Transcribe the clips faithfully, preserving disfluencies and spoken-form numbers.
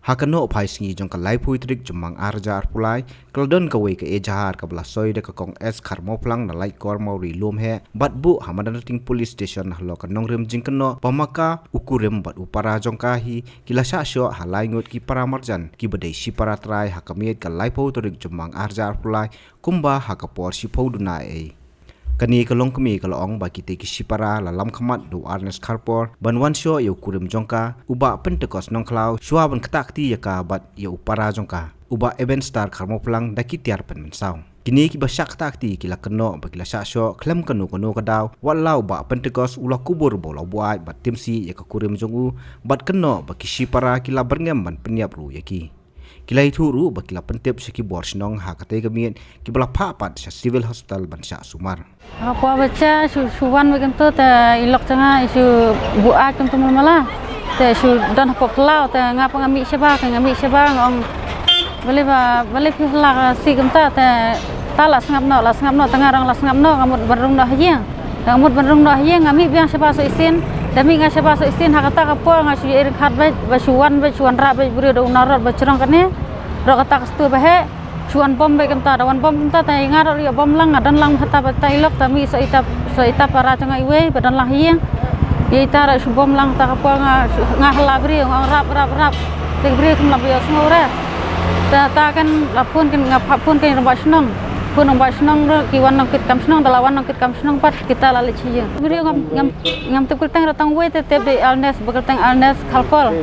Ha ka nohphai sngi jong ka laiphew tarik Jymmang arhajar arphew lai, ka la don kawei ka ejahar kaba la soi da ka Kong S Kharmawphlang na Laitkor Mawri Lumheh, bad buh ha Madanrting Police Station halor ka nongrim jingkynnoh ba ma ka, u kurim bad u para jong ka hi ki la shah shoh ha lai ngut ki para marjan kiba dei shipara trai ha ka miet ka laiphew tarik Jymmang arhajar arphew lai, kumba ha ka por shiphew duna ei. Kane ka longkmie ka la ong ba kitei ki shipara la lamkhmat da u Ernest Kharpor ban wan shoh ïa u kurim jong ka, u Bah Pentecost Nongkhlaw, shuwa ban ktah kti ïa ka bad ïa u para jong ka, u Bah Ebenstar Kharmawphlang, da ki tiar pynmynsaw. Kine kiba shah ktah kti ki la kynnoh ba ki la shah shoh khlem kano kano ka daw, wat la u Bah Pentecost u la kubur ba u la buaid bad tim sih ïa ka kurim jong u, bad kynnoh ba ki shipara ki la byrngem ban pynïap ruh ïa ki. Ki la ïathuh ruh ba ki la pyntip sha ki bor shnong ha katei ka miet, kiba la phah pat sha Civil Hospital ban shah sumar. Hapoh ba cha shu, shu wan ba kumto te i lok jong nga i shu buaid kumto mala mala. Te shu don hapoh phyllaw te nga pat nga mih shabar, nga mih shabar nga ong, balei ba, balei phi la sih kumta? Te ta la sngap noh, la sngap noh, te nga ruh la sngap noh, nga mut ban rung noh ha ïing. Nga mut ban rung noh ha ïing, nga mih biang shabar soh shisien. Da mih nga shabar soh shisien, ha kata ka por nga shu ïa ryngkat beit, ba shu wan beit, shu wanrah beit briew da u narod ba jrong kane. Ruh kata ka stu ba heh, shu wan bom beit kumta, da wan bom kumta, te nga ruh ïa bom lang, nga don lang hata ba ta i lok, ta mih soh ita, soh ita para jong nga iwei ba don lang ha ïing. Ïa ita ruh shu bom lang, ta ka por nga, shu, nga hala briew, nga ong rap, rap, rap. Te briew kim lah ba ïohsngew re. Ta, ta kan la phone kan, nga phah phone kan rangbah shnong. Phone rangbah shnong ruh ki wan nongkitkam shnong, da la wan nongkitkam shnong pat kita la leit sha ïing. Briew ngam, ngam, ngam tip kyrteng ruh tang wei te tip dei Ernest, ba kyrteng Ernest Kharpor.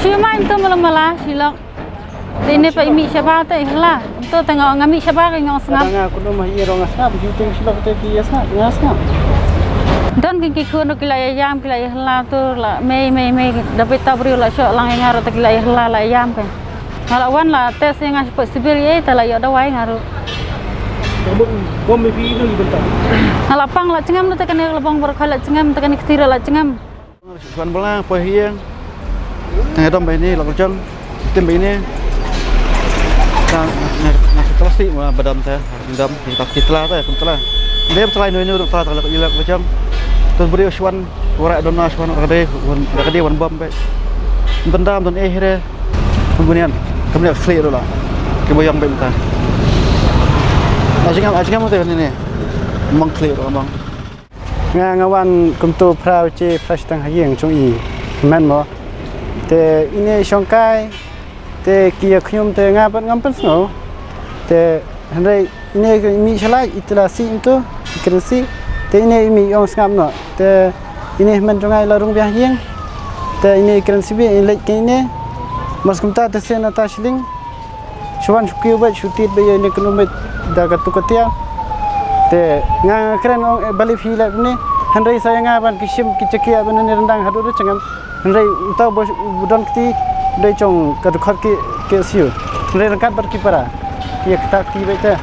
Shu ïa mai kumto mala mala, shi lok. Te ine pat i mih shabar te i hla. Kumto te nga, nga mih shabar, nga ong sngap. Nga kudum ha ïing ruh nga sngap, ju teng shi lok te ki ïa sngap, nga sngap. Don ki, ki khun ruh ki la ïa ïam, ki la ïa hla, to la mei, mei, mei. Da beit ta briew la shoh lang ïa nga ruh te ki la ïa hla, la ïa ïam ka. Nga la wan la test ïa nga shapoh civil ïa, te la ïoh dawai nga ruh. Ka mut bom ïa phi ino i bynta? Nga la pang la jngem, te kane ka la bong baroh khoit la jngem, te kane ka kti ruh la jngem. Shu wan bala poi ha ïing. Tang ïa dom ba ine, la ka jong. Tim ba ine. Tang nga, nga, nga shu tla sih ma ba dom te, ha dom, ki tla te, kum tla. Dem tla ino ino, tla, tla, la ka jong. Tun briew shu wan, shu wan don na shu wan, ka dei, wan, ka dei wan bom ba. Ban dam don eh re. Bunian, kam ne khlieh ruh la. Ki ba ïong ba mynta. Ajingam, ajingam te ne. Mong khlieh ruh mong. Nga, nga wan kumto phra baje phra shiteng ha ïing jong i. Hynmen mo. Te ine i shongkai. Te ki ïa khñium te nga pat ngam pynsngew. Te hynrei ine i mih shalai i tla sih kumto, i kren sih. Te ine i mih i ong sngap noh. Te ine hynmen jong nga i la rung biang ha ïing. Te ine i kren sih biang i leit kane ine. Mas kumta te sien ata shilling. Shu wan shu kiew beit, shu tied beit ïa ine kynum beit da katu ka tiar. Te nga, nga kren ong, eh, balei phi leh kumne. Hynrei sa ïa nga ban ki shim ki jakhlia ban ne ryndang haduh ruh jingem. Hynrei uta u ba, u ba don kti, u dei jong ka dkhot ki, ki siew. Hynrei ryngkat bad ki para. Ki ïa ktah kti beit te.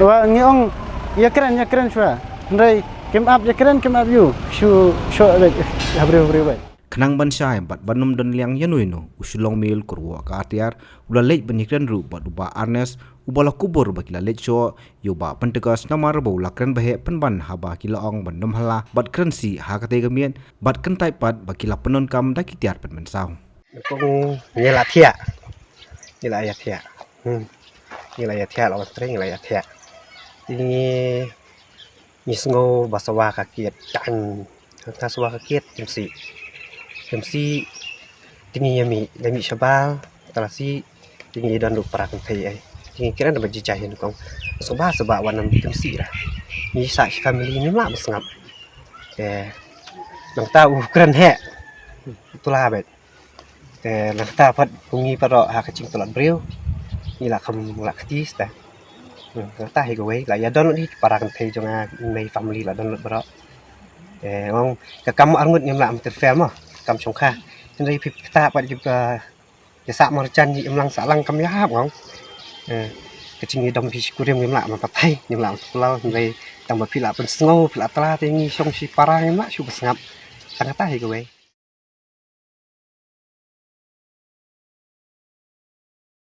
Wa ngi ong ïa kren, ïa kren shuwa. Hynrei kim ap ïa kren, kim ap ïa u. Shu shoh beit ha briew, ha briew beit. Khnang ban shai bad ban ym don liang ïano ïano, u Shillong Mail Kurwoh ka Artiar u la leit ban ïakren ruh bad u Bah Ernest, u ba la kubur ba ki la leit shoh ïa u Bah Pentecost namar ba u la kren ba heh pynban haba ki la ong ban ym halla bad kren sih ha katei ka miet, bad kyntait pat ba ki la pyndonkam da ki tiar pynmynsaw. Kong ngi la thiah. Ngi la ïa thiah. Hmm. Ngi la ïa thiah, la wan trei ngi la ïa thiah. Te ngi, ngi sngew ba sawa ka kiad, tang ka sawa ka kiad, tim sih. Tim sih, te ngi ïa mih, da mih shabar, tla sih, te ngi don ruh para kynthei ei. Te ngi kren da ba jijai ïa kong. Sawa sawa wan nam tim sih ra. Ngi sah ki family ngim lah ban sngap. Eh, nangta u kren heh. Tula beit. Te nangta pat kum ngi pat ruh ha ka jingtlot briew. Ngi la kham la kti sta. Hmm, nangta hi kawei la ïa don lut hi para kynthei jong nga, mei family la don lut baroh. Te ong ka kam arngut ngim lah mynta fail mo, kam shongkha. Hynrei phi ktah pat ki, ah, ïa sah marjan ïa imlang sahlang kam ïa hap ngong. Eh, ka jingïadom phi shi kurim ngim lah mynta thai, ngim lah mynta pulaw, hynrei tang ba phi lah pynsngew, phi lah tla te ngi shong shi para ngim lah shu ba sngap. Tang kata hi kawei.